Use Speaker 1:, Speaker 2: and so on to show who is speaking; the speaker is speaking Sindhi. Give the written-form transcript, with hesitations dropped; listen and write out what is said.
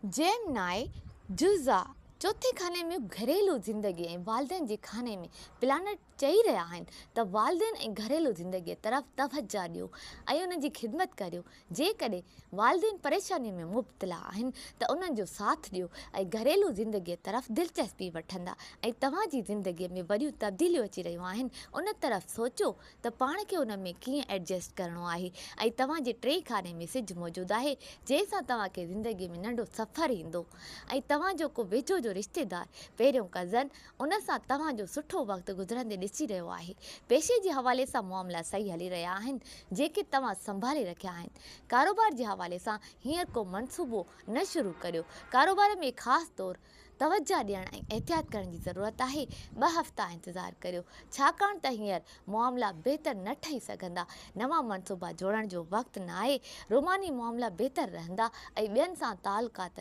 Speaker 1: جيمنائي، جوزا، چوٿين خاني ۾ گهريلو زندگي ۽ والدين جي خاني ۾ پلانٽ چئي رهيا آهن ته والدين ۽ گهريلو زندگيء طرف توجهه ڏيو ۽ انهن جي خدمت ڪريو. جيڪڏهن والدين پريشانيء ۾ مبتلا آهن ته انهن جو ساٿ ڏيو ۽ گهريلو زندگيء طرف دلچسپي وٺندا ۽ توهان جي زندگيء ۾ وڏيون تبديليون اچي رهيون آهن ان طرف سوچيو ته پاڻ کي ان ۾ ڪيئن ايڊجسٽ ڪرڻو آهي ۽ توهان جي ٽئين خاني ۾ سج موجود آهي جنهن سان توهان کي زندگي ۾ ننڍو سفر ايندو ۽ توهان جو ڪو ويجهو جو رشتيدار پهريون ڪزن ان سان توهان جو سٺو وقت گذرندي ڏسي رهيو آهي. پيشي جي حوالي سان معاملا صحيح هلي رهيا آهن جيڪي توهان سنڀالي رکيا آهن. ڪاروبار جي حوالي سان هينئر ڪو منصوبو نه شروع ڪريو. ڪاروبار ۾ خاص طور توجهه ڏيڻ ۽ احتياط ڪرڻ جي ضرورت آهي، ٻه هفتا انتظار ڪريو، ڇاڪاڻ ته هينئر معاملا بهتر نه ٺهي سگهندا، نوان منصوبا جوڙڻ جو وقت نه آهي، روماني معاملا بهتر رهندا ۽ ٻين سان تعلقات.